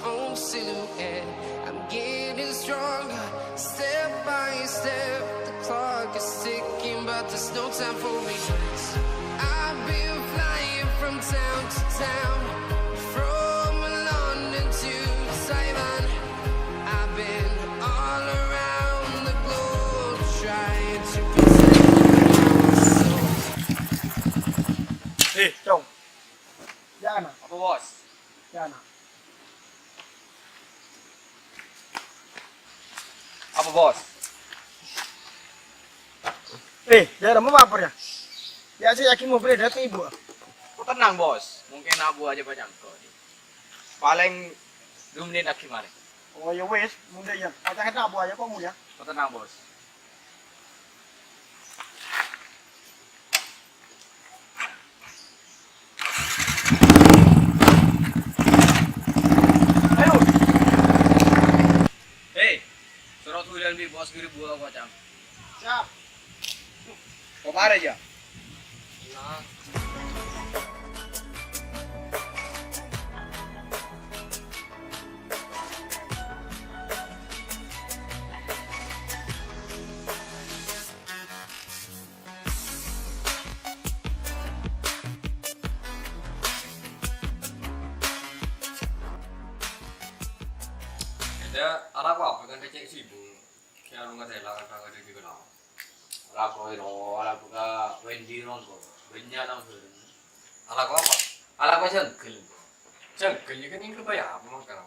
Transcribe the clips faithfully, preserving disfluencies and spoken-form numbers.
Own silhouette. I'm getting stronger, step by step. The clock is ticking, but there's no time for regrets. I've been flying from town to town, from London to Taiwan. I've been all around the globe trying to protect my soul. Eh, Cong. Jâ' na. Apa, Bos? Jâ' na. Apa, Bos? Eh, dâ'remma apa, yâ? Yâ, sè yakin mobil dâteng ibu. Kok tenang, Bos. Mungkin abu aja pacangko. Palèng du mennit lagi malè. Oh, ya wis, mon dâ' iyâ. Pacangko abu aja kok, mon, yâ. Kok tenang, Bos. Ayo. Hei, soro dulan bi' bos ngirim buah kacang. Siap. Kok mare ya? Nah. Ada alako apa kan kecek sibuk? Kaya lu ngatela kan tangan di kelawan. Alako ero, alako ka Wendy nongko. Banyak nang bareng. Alako apa? Alako sengkel. Sengkel ini kan yang kebaya apa mang kan?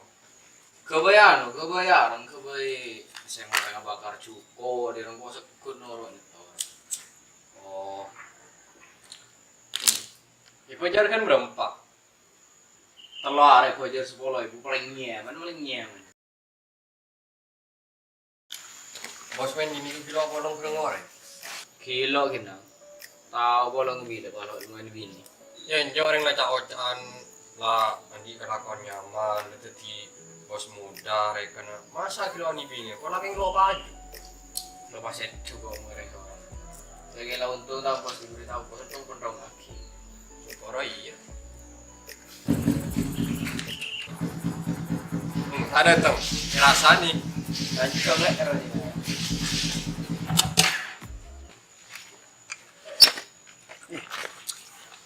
Kebaya anu, kebaya, orang kebaya sing orang bakar cuko, di orang kosek kun noro nyetor. Oh. Ibu jar kan berempat. Tello arè gua jar sepuluh ibu paling nyaman, paling nyaman. Bos men ini kilo polong kilo ngoreng. Kilo kena. Tahu polong bila kalau dengan bini. Ya, enjo orang lah cak-ocakan lah nanti kelakuan nyaman, nanti di bos muda, reken. Masa kilo ini bini, kok lagi ngelupa aja? Ngelupa sejuk kok mereka. Saya kira untung tahu bos diberi tahu bos untung pondong lagi. Syukur iya. Hmm, ada tuh, rasanya. Dan coba terus.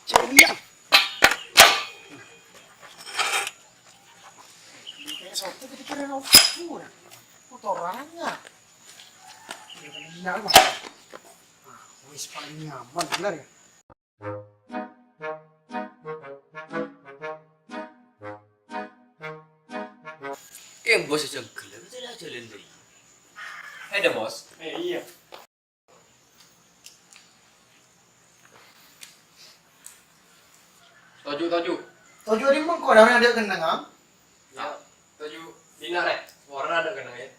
Cewek. Kayak soto tadi kira rokok. Kotorannya. Iya, kan, iya, Mas. Ah, wis paling nyaman, bener ya? Keng bos sejengkel, betul aja, Len, deh. Eh, deh, Bos. Eh, iya. Toju', toju'. Toju' ini mengko dah ada kenangan. Ya, toju' dina, Rek. Warna ada kenangan, ya.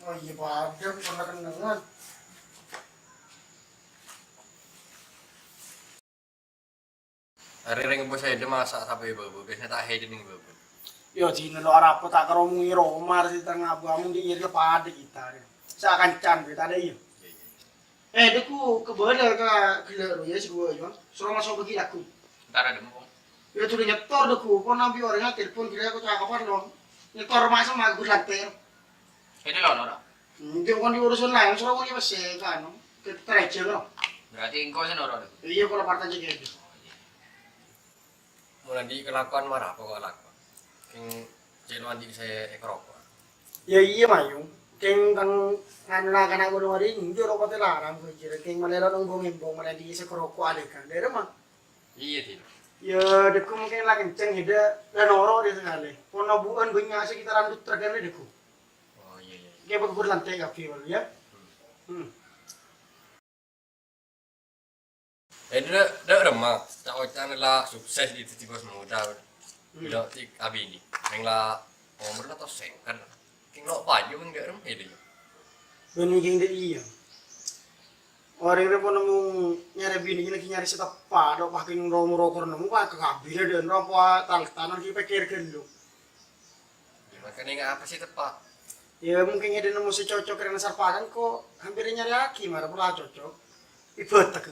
Oh, iya, pada pernah kenangan. Arè rèng bos èdhâ masa' sampè' bâbâ, biasanya ta' èdhâ neng bâbâ. Yo, dina lo arapa ta' karo mung è roma, arè sè ta' ngabâ, amung dhi' iyâ padâ kita, rè. Sakancan, rè, tadâ' iyâ. Iyâ, iyâ. Eh, dâkku kebâlâ ka ghellâ' rowa, sè duwâ', Jon. Soro maso' bâgi lagu. Entar adâ' mong. Yo, dulu nyetor, dâkku. Pon ambi orèngnga telpon, kira aku cakapan, lo. Nyetor masa' magu lanter. Ini lo, Nora. Mungkin kon diurusin lain, soro mau nyapa sih, kan? Kita terejel, lo. Berarti engkau sih, Nora. Iya, kalau partai jadi. Mon andi' kalakowan mara apa kok lakon? Keng cè' lo andi' sè èkaroko'. Ya iya, Mayung. Keng tang nganu na'-kana' ghun odi, enjâ' roko' tè larang, bujur. Keng malè lo nembung-embung, malè andi' sè karoko' alè kan. Dâremma? Iyâ, Dil. Ya, dâkku mungkin la kenceng, ya, dâ', la noro' dâ' sakalè. Pon obu'an bânnya' sekitaran Dutrek kan, dâkku. Oh, iyâ, iyâ. Keng bâbâ lantai kabbhi, walu, ya. Hmm. Eh, dâ', dâ' remma, ca'-oca'na la sukses dâddhi bos modal. Hmm. Bilâ ti' abini. Neng la omorra tos sèngkèr. Keng lo' paju mèng dâ' remma, eh, dâ'. Bânnè keng dâ' iyâ. Orèng rèpo nemmo nyarè bini laghi nyarè sè teppa', dâ' pas keng ro-moro kor nemmo, pas kabbhi dâ' remma, pas tal-tanan ghi' pèkkèr ghâllu. Ya, makanya nggak apa sih tepat? Ya, mungkin ada nemu sè cocok rèng sarparan kok hampir nyarèyaghi, mara pola cocok. Ibatek.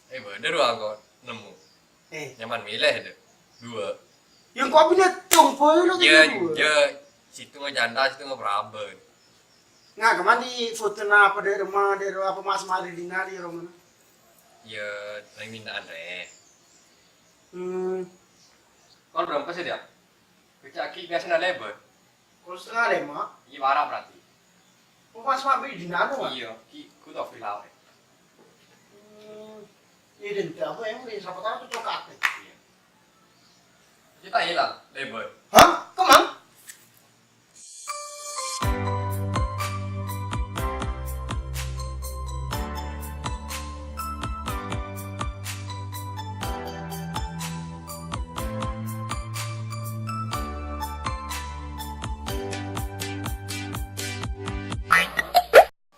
Eh, bener, Bang, kok nemu. Eh. Nyaman milih, deh. Dua. Yang kopi ni tong boy lo. Iyâ, tadi dua. Iyâ. Sèttongnga jhânta, sèttongnga paraban. Nga, kemana di fotona apa dâri rumah, dâri apa mas mari di nari rumah? Iyâ, nang mintaan rè. Hmm. Kol bârâmpa sè, Dâ'? Kèca'aghi biasana lèbât. Kol setengah lèma'. Iyâ, para berarti. Oh, pas mampir di nano, Mas? Iyâ, ki kudu bilang. Hmm. Iyâ, den, apa yang beli? Siapa tahu cocok ate. Iyâ. Kita hilang, lèbât. Hah? Kemang?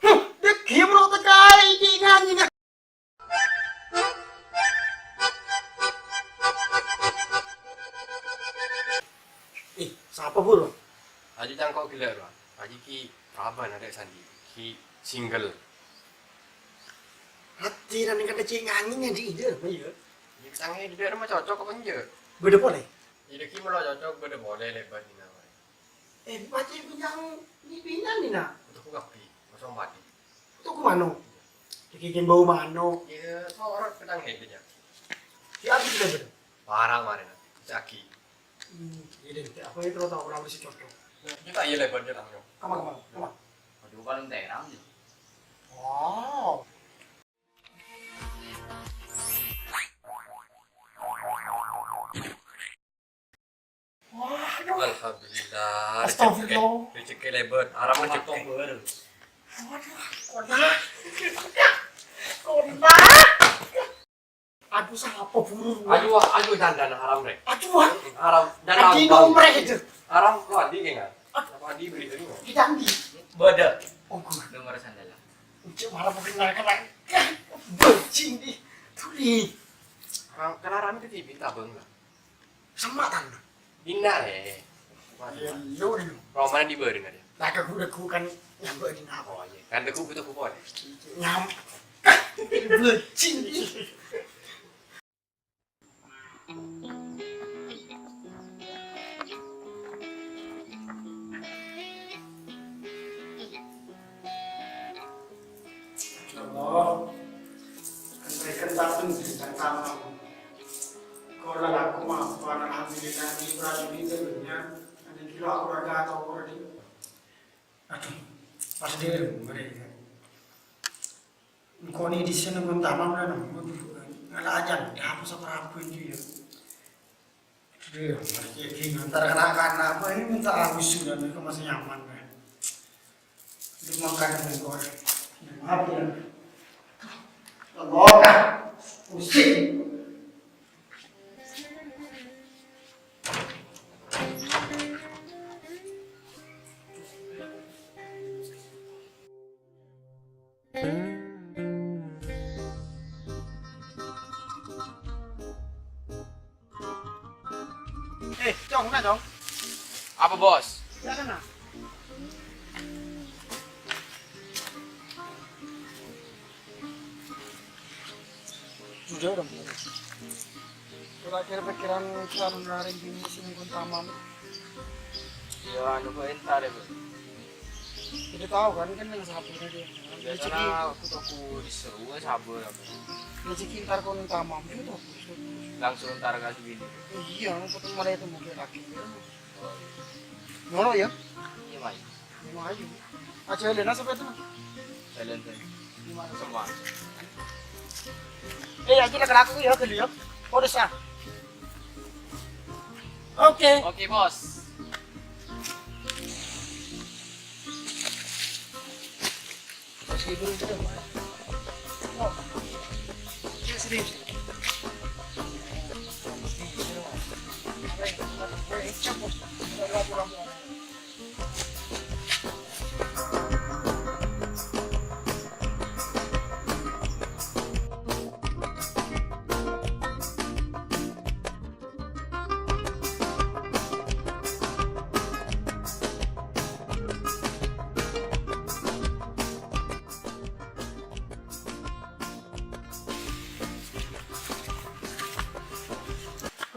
Huh, dek, gimana kau tekai, iki nyanyi, nah? Eh, sapa, Bur? Aji cangko' gella', Bro. Aji ki paraban arè' sandi. Ki single. Hati nang kata cing angin yang di ide, apa ya? Di tangi di daerah mah cocok apa enggak? Beda boleh? Ide ki malah cocok, beda boleh lebar di nama. Eh, macam pinjang, ini pinjang nih, nak. Untuk aku kapi, kosong padi. Untuk aku mano? Dikikin bau mano. Iya, sorot pedang headnya. Di habis sudah betul. Parah kemarin, caki. Hmm, iya deh, apa itu lo tahu kurang bersih cocok. Kita iya lebar dia namanya. Kamu, kamu, kamu. Aduh, paling terang nih. Wow. Wah, aduh. Alhamdulillah. Astagfirullah. Rezeki, rezeki lebar. Aram rezeki. Waduh, kona. Kona. Aduh, sapa buru? Ayo, ayo, dandan haram, Rek. Aduh, ah. Haram. Dan andi haram. Nomor aja. Haram, lo andi kayaknya. Apa andi beri tadi? Kita andi. Beda. Oh, gue. Nomor sandal. Ucap malah mungkin naik kena. Bajing di. Tuli. Orang kena rame ke T V, tabang lah. Sama tanah. Bina, eh. Iya, iya, iya. Roman di baru nggak ada. Nah, aku udah kan nyampe di napa? Oh, iya. Kan teguh butuh kupon. Nyam. Bajing. Ya Allah, kan mereka datang di tentang kamu. Kau lalaku maafan, alhamdulillah, di perajin itu dunia. Nanti kilo aku raga atau orang di. Aduh, pas dia mereka. Engko' ni di sini pun tamam dah, nang. Ngala' ajan, dah apa saparapa itu ya. Aduh, mereka ini ngantar anak-anak apa ini minta habis sudah, mereka masih nyaman, kan. Itu makan yang goreng. Maaf ya. Allah, pusing. Eh, Cong, nah, Cong. Apa, Bos? Ya, kan, nah. Sudah, udah. Kira-kira pikiran kamu narik bini sing pun tamam. Ya, anu, kok entar ya, Bos? Jadi tahu kan, kan yang sabar dia. Biasanya aku tuh aku diseru, eh, sabar apa. Rezeki ntar kau minta maaf itu. Langsung ntar kasih bini. Iya, aku tuh mulai itu mungkin lagi. Ngono ya? Iya, Mai. Iya, Mai. Aja Helena sampai itu. Helena. Semua. Eh, aja lah aku ya, dulu ya. Kau udah sah. Oke. Oke, Bos.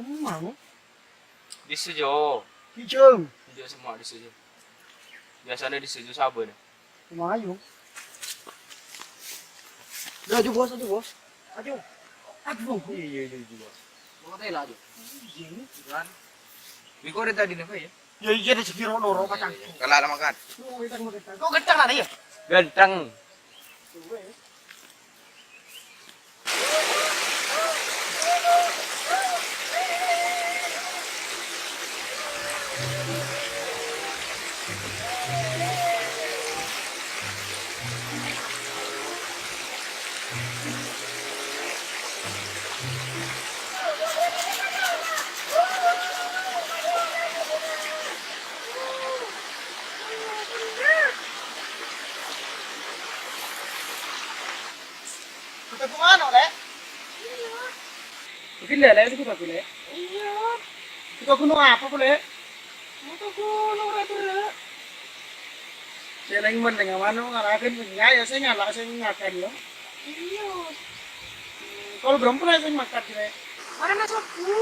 Emang? Dissa, Jo. Ijeng. Enjâ' semma' dissa, Jo. Biasana dissa, Jo, sabâna. Lumayan. Aju, Bos, aju, Bos. Aju. Aju. Iyâ, iyâ, iyâ, Bos. Mau tela, Ju. Iyâ. Kan. Biko dari tadi nih, Pak, ya? Ya, iyâ, dâ' sèghi ro-, noro' kacang. Kala lama kan. Oh, kita mau kita. Kok kencang tadi ya? Ganteng. Kotaku mano, Lè'? Iyâ. Gila, Lè', itu kotaku, Lè'. Iyâ. Kotaku no apa, Lè'? Kotaku no ora-ora. Sè neng-menneng mano ngalaken, ya, ya, sè ngala', sè ngakan, lo. Iyâ. Kol berempo, Lè', sè makan, Lè'? Marana sobbhu.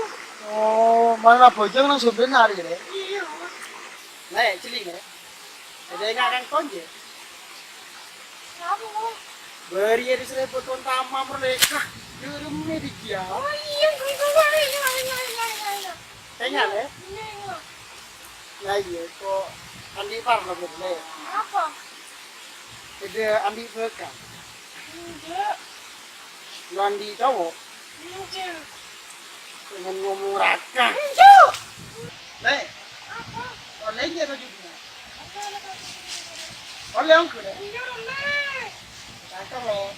Oh, marana bojong nang sobbhuna arè, Lè'? Iyâ. Lè', cèlèng, Lè'. Ada yang akan konje. Apa? Bari ya diserempet kon tamam, Lè'. Kah, durung nih dia. Oh, iya, iya, iya, iya, iya, iya, iya. Tengah, Lè'? Iya, iya. Lah iya, kok andi' parlo, Lè'? Apa? Ada andi' bekal. Enggak. Lo andi' cowok? Enggak. Pengen ngomong raka. Enggak. Lè'. Apa? Ollè enggak baju dia? Ollè ongghu, Lè'? Enggak, ollè. Cakep, Lè'.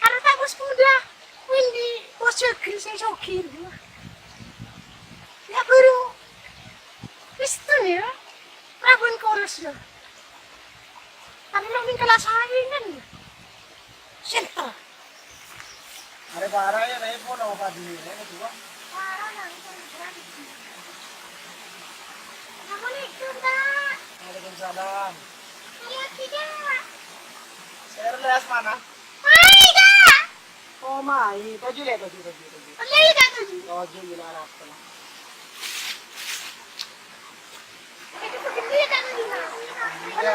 Arapa bos muda, winḍi bos jâgâ sè soghi rowa. Ya, buru. Kristen ya, Prabun Kurus ya. Tapi lo mingkala saingan ya. Sinta. Are para ya, repot lo padi, repot tuh. Para yang itu berani. Assalamualaikum, Kak. Waalaikumsalam. Saya tidak. Saya Leas mana? Hai, Kak. Oh, mai. Toju' lè', toju', toju', toju'. Iya, iya, Kak, toju'. Toju' gila rata. Iya.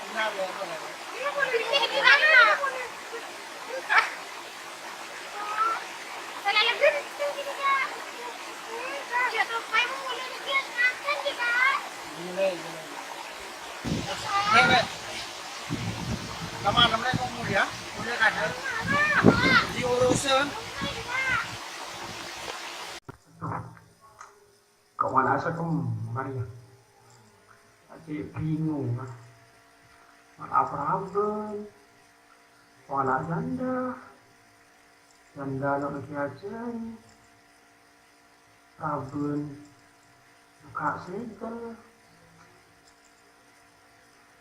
Benar, ya, benar. Gila, gila. Nek, nek. Ka malem, nek, kok mulya? Mulya kadhâ'. Diurusin. Kok malah sekembar, ya? Aji bingung, ah. Malah Prabun. Malah janda. Janda lo lagi aja. Prabun buka segel.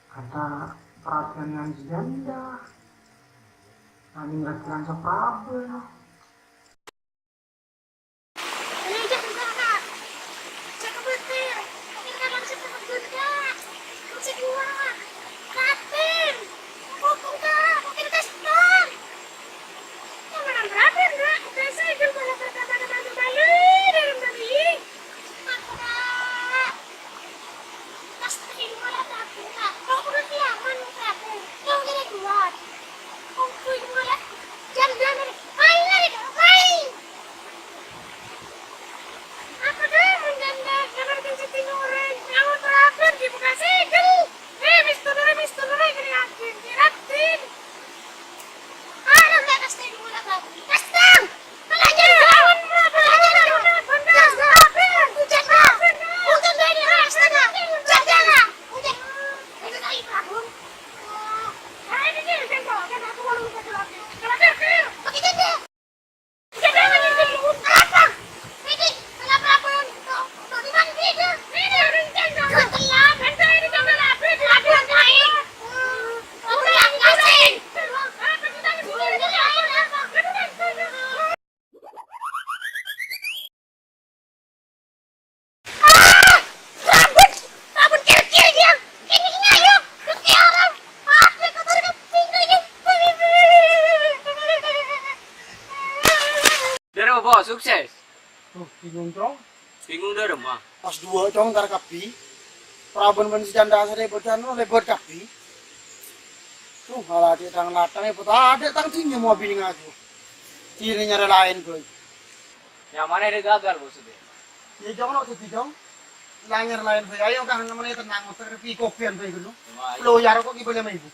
Kata perhatian yang janda. Nanging lagi saprabun. Sukses. Duh, bingung, Cong. Bingung dâ' remma. Pas duwâ', Cong, entar kabbhi. Parabân bân si Canda sè lebât anu, lebât kabbhi. Duh, malah dâ' tang latang, ya, tadâ' tang dinnya mau abinè ngaju. Ciri nyarè laèn, boy. Nyamana dâ' gagal, maksudnya? Ya, Cong, lo' dhâddhi, Cong. Lanyar laèn, boy. Ayo, kan, namanya tenang, motor pi kopian, boy, dulu. Lo, ya, rokok ghi' bâli lèma èbu.